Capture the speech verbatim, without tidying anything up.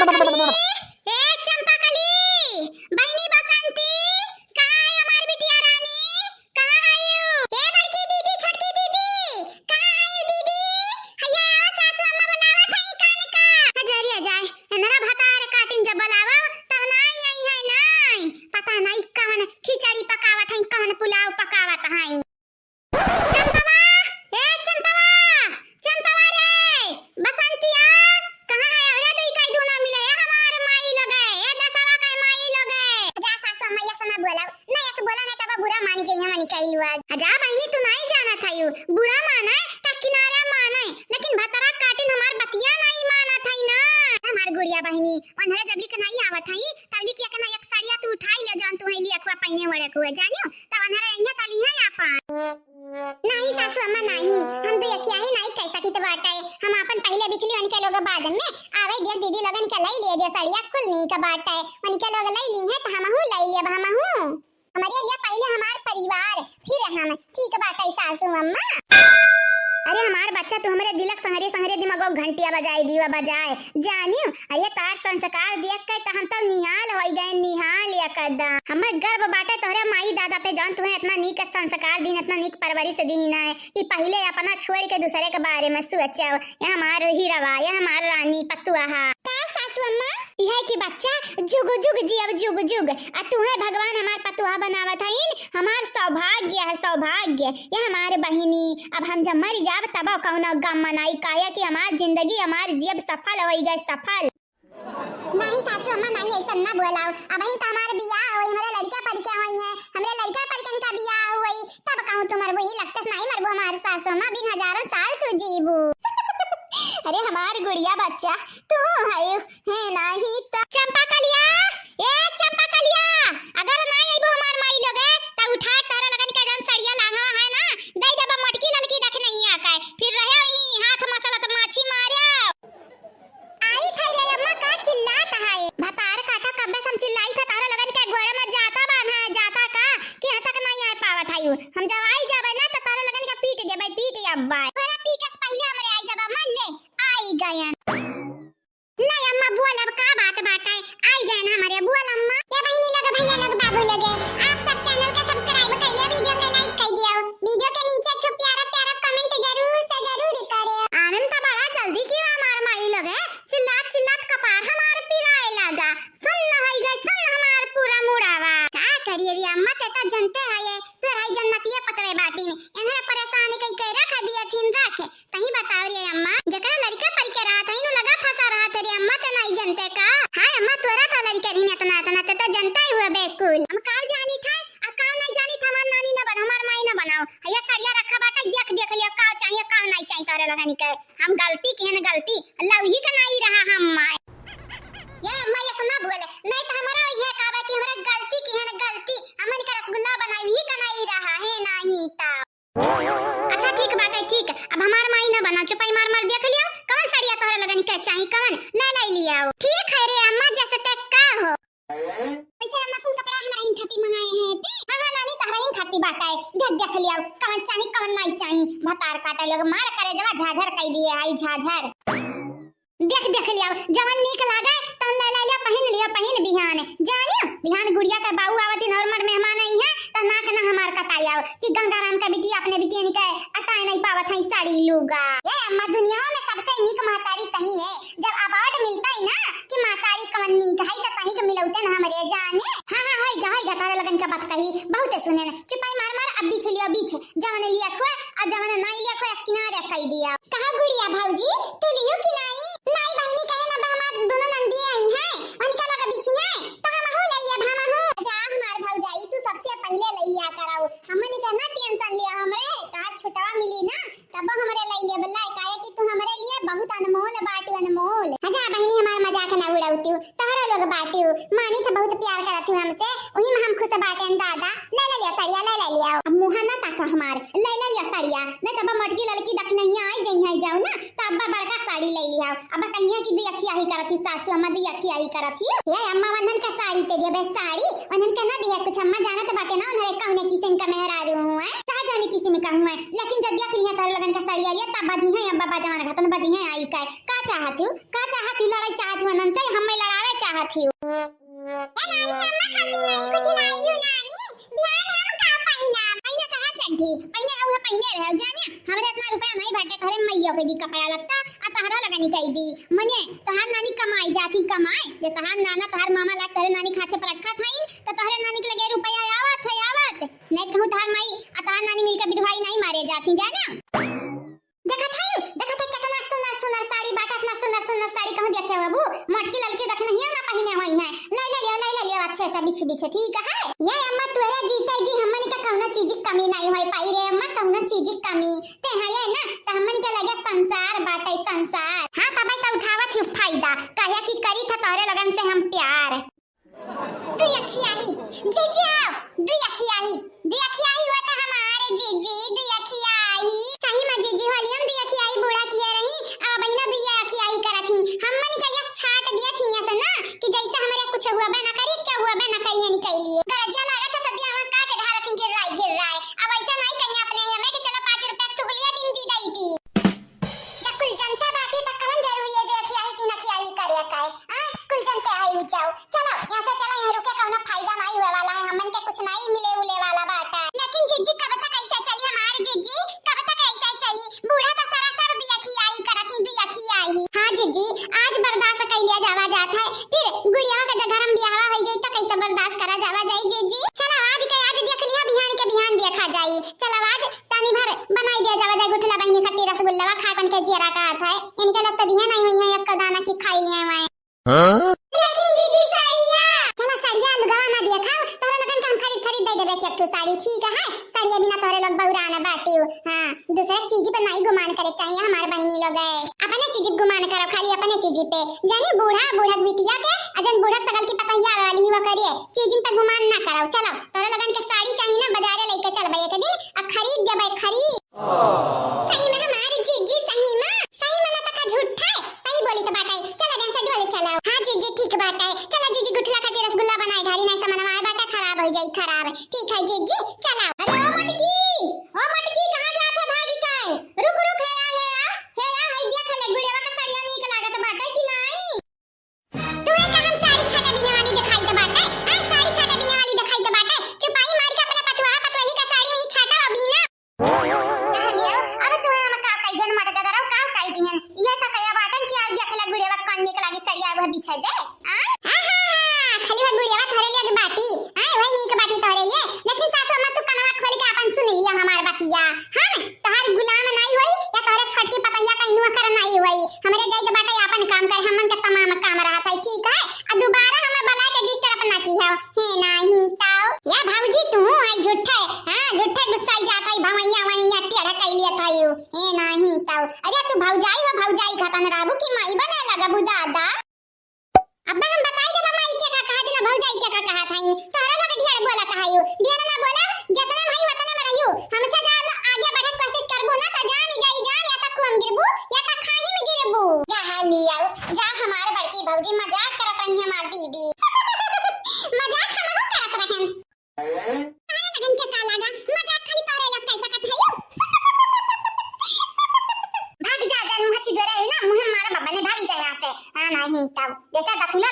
कली, ए चंपा कली, बहिनी बसंती, कहाँ है हमार बिटिया रानी? कहाँ है यू? ए बड़की दीदी, छोटकी दीदी, कहाँ है यू दीदी? हैया आओ, सासू अम्मा बुलावत है कान का। हजारी आ जाए, इनरा भतार काटिन जब बुलावा, तब नाई आई है नाई। पता नाई कवन खिचड़ी पकावत है, कवन पुलाव पकावत है। चंपवा, ए चंपवा, चंपवा रे, बसंतिया, कहाँ है? अरे दुई काई दूना मिले है हमार माई लोगे, ए दसवा का माई लोगे। जा सासू अम्मा, यस ना बोला, ना यस बोला, नहीं तब बुरा मान जाई हमनी कई लुआ। जा बहिनी, तू नहीं जाना था यू, बुरा माने त किनारा माने, लेकिन भतरा काटिन हमार बतिया नहीं माना था ना। हमार गुड़िया बहिनी, ओनहरे जबली के नहीं आवत है, तबली किया के ना एक साड़िया तू उठाई ले, जौन तू है लिया खुआ पहिने वड़े कुआ, जानियो, तब ओनहरे अइहे तली है आपन। नहीं सासू अम्मा, नहीं, हम तो यकिया ही नहीं कह सकित बाटे। हम आपन पहिले बिचली उनके लोग बाद में आवे दिया, दीदी लोगन के लई लिए दिया, साड़िया कुल नीक बाटे, उनके लोग लई ली है तो हमहू लई लेब, हमहू। हमारे लिए पहिले हमार परिवार, फिर हम। ठीक बाटे सासू अम्मा। अरे हमार बच्चा, तू हमरे दिलक संगरे संगरे दिमागो घंटिया बजाए दीवा बजाए, जानियो। अरे तार संस्कार देख के तो हम तो निहाल होई गए, निहाल एकदम। हमर गर्व बाटे तोहरे माई दादा पे, जौन तुम्हें इतना नीक संस्कार दीन, इतना नीक परवरिश दीन है कि पहिले अपना छोड़ के दूसरे के बारे में सोचो। ये हमार हीरवा, ये हमार रानी पतुआ है। का सासू अम्मा? यह कि बच्चा जुग जुग जियब जुग जुग, आ तुम्हें भगवान हमार पतुआ बनावत हईन, हमार सौभाग्य है सौभाग्य। ये हमार बहिनी, अब हम जब मर जाब तब कौनो गम मनाई, काहे कि हमार जिंदगी हमार जियब सफल होई गए सफल। नहीं सासू अम्मा, नहीं, ऐसा ना बोलाओ। अबहिन तो हमार बियाह होई, हमरे लड़का परिका होई है, हमरे लड़का परिकन का बियाह होई, तब कहूँ तू मरबू ही लगतस, नहीं मरबू हमार सासू अम्मा, बिन हजारन साल तू जीबू। अरे हमार गुड़िया बच्चा, तू है, है नहीं तो। चंपा कलिया, ए चंपा कलिया, अगर ना अइबू हमार माई लोगे, त उठा तारा लगन के जन सड़िया लांगा है ना, दे देबा मोटकी ललकी देख नहीं आके, फिर रहे ही हाथ मसलत माछी मारे। आई थाई रे अम्मा, का चिल्लात है? भतार काटा, कब्बे से हम चिल्लाई था, तारा लगन के गोड़े में जाता बान्हा है, जाता का, कि यहाँ तक नहीं आ पावत है यू। हम जब आई जाबे ना, तो तारा लगन के पीट देबे, पीट अब्बा। तोरा पीटे से पहिले हमरे आई जाबे, अम्मा ले, आई गयन। ले अम्मा बोल, अब का बात बाटे, आई गयन हमरे, बोल अम्मा। ए बहिनी लोग, भैया लोग, बाबू लोगे, आप सब channel के subscribe कइले, video के like कइ दियो, video के नीचे एक ठो प्यारा प्यारा comment जरूर से जरूर करे। आने में तो बड़ा जल्दी की हमार माई लोगे, चिल्लात चिल्लात कपार हमार पिराए लागा। सुन्न होई गए, सुन्न हमार पूरा मुड़ावा। का करिए रे अम्मा, ते तो जनते है ये, तोर हई जन्नतिये पतवे बाटिन। एनहरे परेशान कई के रख दिया थिन, रख। तही बताओ रे अम्मा, जेकरा लड़का परिके रहत है, नु लगा फंसा रहत है रे अम्मा, ते नहीं जनते का? हाय अम्मा, तोरा तो लड़का रही इतना, इतना, ते तो जनता ही हुआ बेकुल। हम का जानी था, आ का नहीं जानी था, हमार नानी ना बनाओ, हमार माई ना बनाओ। हैया सड़िया रखा बाटे, देख, देख लियो, का चाहिए, का नहीं चाहिए तोरे लोगन के। हम गलती किहन गलती, लवही का नाई रहा हम माय। ये अम्मा, ये सुना बोले, नहीं तो हमारा ये कहबे कि हमरा गलती किहन गलती, हमन के रसगुल्ला बनाई ही का नाई रहा है, नहीं तो। अच्छा ठीक बाटे, ठीक, अब हमार माई ना बना, चुपाई मार मार देख लियो, कवन सड़िया तोहरे लगन के चाही, कवन ले ले लियो। ठीक है रे अम्मा, जैसे ते का हो। वैसे अम्मा कुल कपड़ा हमरा इन खाती मंगाए हैं, दी। हाँ, हाँ, नानी, तहरा इन खाती बाटा है। देख, देख लिया, कवन चाही, कवन नहीं चाही। भतार काटे लोग मार करे जवा झाझर कई दिए, आई झाझर। देख, देख लिया, जवन नीक लागे, तवन ले, ले लिया, पहिन लिया, पहिन बिहान। जानियो, बिहान गुड़िया के बाऊ आवतिन और मर मेहमान आई हैं, तो नाक ना हमार कटाई आओ कि गंगाराम का बिटिया अपने बिटियन के अटाए नहीं पावत है साड़ी लूगा। ये अम्मा, दुनिया में सबसे नीक महतारी तही है, जब award मिलता है ना कि महतारी कवन नीक है, तो तही के मिलौते ना हमरे जाने। हाँ, हाँ, होइगा, होइगा, तारा लगन का बात कही, बहुते सुने न। चुपाई मार मार, अब बीछ लियो बीछ, जवन लिया खुए, आ जवन नाई लिया खुए, किनारे कई दिया। कहा गुड़िया भौजी, तू लियो कि नाई? नाई बहिनी कहे ना, अब हमार दोनों नंदिये आई हैं, उनका लगे बीछी हैं, तो हमहू ले लेब, हमहू। जा हमार भौजाई, तू सबसे पहिले ले लिया कराऊ, हमनी का ना tension लिया, हमरे कहा छुटवा मिली ना, तब हमरे लई लेब, लाई, काहे कि तू हमरे लिए बहुत अनमोल बाटू, अनमोल। अच्छा बहिनी, हमार मजाक ना उड़ाऊ तू, तोहरो लोग बाटू, मानी तो बहुत प्यार करत हूँ हमसे, वही में हम खुश बाटेन दादा। ले ले लिया सड़िया, ले ले लिया। अब मुँह ना ताका हमार, ले ले लिया सड़िया, नहीं तब मोटकी लड़की दखिनहिया आई जइहै जाऊ ना, तो अब्बा बड़का साड़ी लइ लिहाउ। अब्बा कहिया कि दुई अखियाही करत ही सासू अम्मा, दुई अखियाही करत ही। ये अम्मा वंदन का साड़ी ते दिया बे साड़ी, वंदन का ना दिया कुछ अम्मा, जानत बाटे ना उन्हरे कौने किसिम का मेहरारू हुए, चाहे जौने किसिम का हुए, लेकिन जब देख लिया तोहरे लोगन का साड़ी आ लिया तब बजी है अब्बा, बजवान घतन बजी है आई का। का चाहत ही? का चाहत ही? लड़ाई चाहत ही वंदन से, हमें लड़ावे चाहत ही? ए नानी, अम्मा खातिर नहीं कुछ लाई हूँ नानी। बिहान हम का पहिना? पहिना कहाँ चड्ढी? पहिने रहुआ पहिने रहो जाने। हमरे इतना रुपया नहीं बाटे, तोहरे मइयो के दी कपड़ा लत्ता, आ तोहरा लगनी कई दी। मने तोहार नानी कमाई जाती कमाए, जे तोहार नाना तोहार मामा लाग तोहरे नानी खाते पर रखा था, तो तोहरे नानी के लगे रुपया आवत है आवत। नहीं कहूँ तोहार माई आ तोहार नानी मिलकर बिरवाई नहीं मारे जाती जाने। देखत है, देखत है, कितना सुंदर सुंदर साड़ी बाटे, इतना सुंदर सुंदर साड़ी कहूँ देखे बाबू, मोटकी ललकी देख नहीं ना पहिने हुई है। ले ले लियो, ले ले लियो अच्छे से बिछ बिछ, ठीक है। ये अम्मा तोहरे जीते जी हमन के कौनो चीज की कमी नहीं होई पाई रे अम्मा, कौनो चीज की कमी। ते है ये ना, तो हमन के लगे संसार बाटे संसार। हाँ तबे तो उठावत ही फायदा, कहे कि करी था तोहरे लगन से हम प्यार। दुई अखियाही, जीजी आओ, दुई अखियाही, दुई अखियाही हुआ था हमारे जीजी, दुई अखियाही। सही में जीजी होलियम दुई अखियाही बूढ़ा किए रही, अब बहिना दुई अखियाही करत ही। हमन के यस छाट दिया थी यस ना, कि जैसे हमरे कुछ हुआ बे ना करी, क्या हुआ बे ना करी, यानी कह लिए। गरजिया लागत है तो दिया वहाँ काट ढारत ही गिर रहा है, गिर रहा है। अब ऐसा नहीं कहीं अपने हमें कि चलो पाँच रुपया टुकलिया बिनती दई दी। जब कुल जनता बाटी त कवन जरूरी है जे अखियाही की नखियाही करे का है? आ, कुल जनते आई उ जाओ। चलो, यहाँ से चलो, यहाँ रुके कौनो फायदा नहीं हुए वाला है, हमन के कुछ नहीं मिले उले वाला बाटा। लेकिन जीजी कब तक ऐसा चली हमार जीजी? कब तक ऐसा चली? बूढ़ा तो सरासर दुई अखियाही करत ही, दुई अखियाही। हाँ जीजी, आज बर्दाश्त कर लिया जावा जात है, फिर गुड़िया के जब घर में बियाहवा हो जाई तो कैसे बर्दाश्त करा जावा जाई जीजी? चलो आज के आज देख लिया, बिहान के बिहान देखा जाई। चलो आज तनी भर बनाई दिया जावा जाए गुठला बहिनी खातिर रसगुल्लावा, खाए पन के जियरा कहत है। इनके लग तो दिया नहीं हुई है, एक दाना की खाई लिए हुए। हाँ? लेकिन जीजी साड़िया। चला साड़िया लुगावा ना देखा, तोहरा लोगन का हम खरीद खरीद दे देबे कि एक ठो साड़ी, ठीक है? साड़िया बिना तोहरे लोग बौरा ना बाटियो। हाँ, दूसरे चीज पे नहीं गुमान करे चाहिए हमारे बहिनी लोग है। अपने चीज पे गुमान करो, खाली अपने चीज पे। जानी बूढ़ा, बूढ़क बिटिया के, अजन बूढ़क सगल की पतहिया वाली ही वो करिए, चीजन पे गुमान ना करो। चलो, तोहरा लोगन के साड़ी चाहिए ना, बाजारे लेके चलबे एक दिन, आ खरीद देबे, खरीद। सही में हमारी जीजी, सही में, सही में ना तका झूठ है, सही बोली तो बाटे। चला गैस से ढोले चलाओ। हाँ जीजी, ठीक बाटे। चला जीजी, गुठला खातिर रसगुल्ला बनाए ढारी, नहीं समनवा बाटे, खराब हो जाई, खराब। ठीक है जीजी, चलाओ। अरे ओ मटकी, ओ मटकी, कहाँ जात है भागी काहे? रुक, रुक, हे आ, हे आ, हे आ, हई देख ले, गुड़ियावा के सड़िया नीक लागत बाटे कि नहीं? तू एक हम साड़ी छाटा बीने वाली दिखाई तो बाटे, आ साड़ी छाटा बीने वाली दिखाई तो बाटे, चुपाई मार के अपने पतुआ, पतुआही का साड़ी वही छाटा अभी ना। कह लियो, अब तू हम का कही जन मटका दराव, का कही दिहन? ये तो कया बाटन कि आज देख ले गुड़ियावा कौन निक लागी सड़िया वह बिछे दे, आ? हाँ, हाँ, हाँ, खाली वह गुड़ियावा तोहरे लिए बाटी, आ, वही नीक बाटी तोहरे लिए, लेकिन सासू अम्मा तू कनवा खोल के अपन सुन लिया हमार बतिया, हाँ? तोहार गुलाम नाई होई या तोहरे छोटकी पतहिया कहीं नौकर नाई होई। हमरे जाई के बाटे आपन काम करे, हमन के तमाम काम रहत है, ठीक है? आ दोबारा हमें बुला के disturb ना की हो। हे नाही ताऊ। या भौजी तू आई झूठे, हाँ, झूठे गुस्साई जात है, भवैया वैया टेढ़ कई लिया था यू। हे नाही ताऊ। अरे तू भौजाई हो, भौजाई खतन रहबू कि माई बने लगबू दादा। अब्बा हम बताई देबा माई के का कहा, जना भौजाई के का कहा था, तोहरा लोग ढेर बोला कहा यू, ढेर ना बोला, जितना भाई वतने में रहियो, हमसे ज्यादा आगे बढ़े के कोशिश करबू ना तो जान जाई जान, या तो कुआं में गिरबू या तो खाही में गिरबू। जा हाल लियाओ, जा हमार बड़की भौजी मजाक करत रही हमार दीदी। मजाक हमहू करत रहन। तोहरे लगन के का लागा, मजाक खाली तोहरे लोग कर सकत है यू। भाग जा, जा, मुँह छिदोरे है ना, मुँह मारा बब्बा ने, भागी जा यहाँ से। हाँ, नहीं तब जैसा दतुला